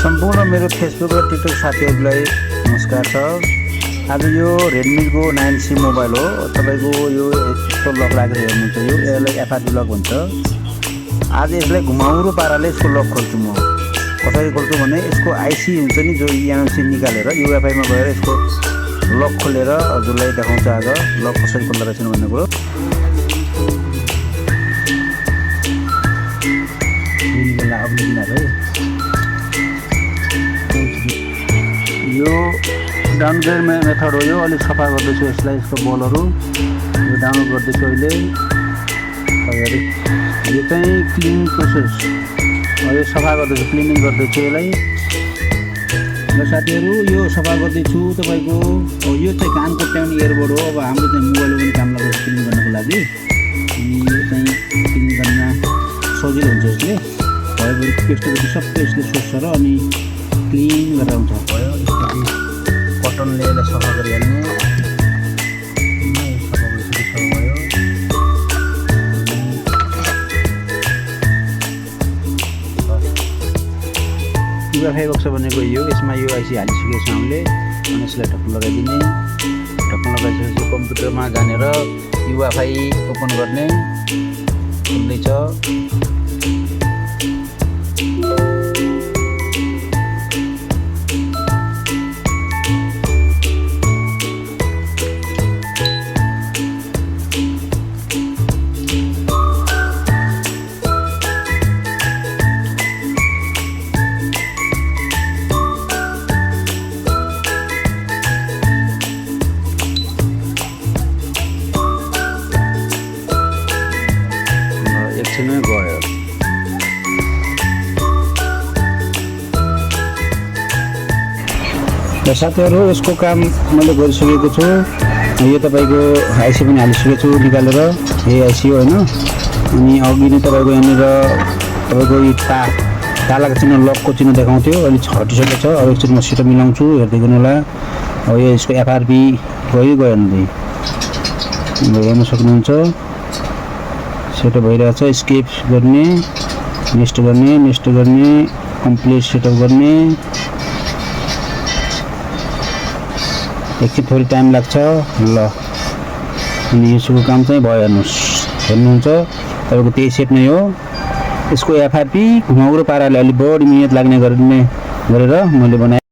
सम्पूर्ण मेरो फेसबुक र टिकटक साथीहरूलाई नमस्कार छ। आज यो रेडमीको 9C मोबाइल हो। तपाईको यो यस्तो लक लागेर हेर्नुहुन्छ, यो यसलाई एफआरपी लक भन्छ। आज यसलाई घुमाउरो पाराले यसको लक खोल्छु म। कसरी खोल्छु भने यसको आइसी हुन्छ नि, जो इएमसी निकालेर युएफआईमा गएर यसको लक खोलेर हजुरलाई देखाउँछ आज लक कसरी खोल्दो रहेछ भन्ने कुरो। यो डाउनग्रेड मेथड हो। यो अलिक सफा गर्दैछु यसलाई, यसको बलहरू यो डाउनलोड गर्दैछु अहिले। यो चाहिँ क्लिनिङ प्रोसेस, यो सफा गर्दैछु, क्लिनिङ गर्दैछु यसलाई। र साथीहरू यो सफा गर्दैछु तपाईँको। यो चाहिँ कान कोट्याउने इयरबड हो। अब हाम्रो चाहिँ मोबाइलमा पनि काम लाग्छ क्लिन गर्नको लागि। यो चाहिँ क्लिन गर्न सजिलो हुन्छ यसले। भयो पेस्टहरू सबै यसले सोच्छ र अनि क्लिन गरेर आउँछ। भयो कटनले यसलाई सफा गरिहाल्ने। सफा भइसकेको भयो। युएफआई बक्स भनेको यो, यसमा यो आइसी हालिसकेको छ हामीले। अनि यसलाई ढक्कन लगाइदिने। ढक्कन लगाइसकेपछि कम्प्युटरमा जानेर युएफआई ओपन गर्ने। खुल्दैछ। एकछिनमै गयो। र साथीहरू यसको काम मैले गरिसकेको छु। यो तपाईँको आइसी पनि हालिसकेको छु निकालेर। यही आइसी हो होइन। अनि अघि नै तपाईँको यहाँनिर तपाईँको यो तालाको चिन्ह, लकको चिन्ह देखाउँथ्यो, अहिले हटिसकेको छ। अब एकचोटि म सिटो मिलाउँछु, हेर्दै गर्नु होला। अब यो यसको एफआरपी गयो नि, हेर्न सक्नुहुन्छ। सेटअप भइरहेछ। स्केप गर्ने, नेक्स्ट गर्ने, कम्प्लिट सेटअप गर्ने। एकछिन थोरै टाइम लाग्छ। ल अनि यसको काम चाहिँ भयो। हेर्नुहुन्छ तपाईँको त्यही सेट नै हो। यसको एफआरपी घुमाउरो पाराले अलिक बढी मिहिनेत लाग्ने गरेर मैले बनाएँ।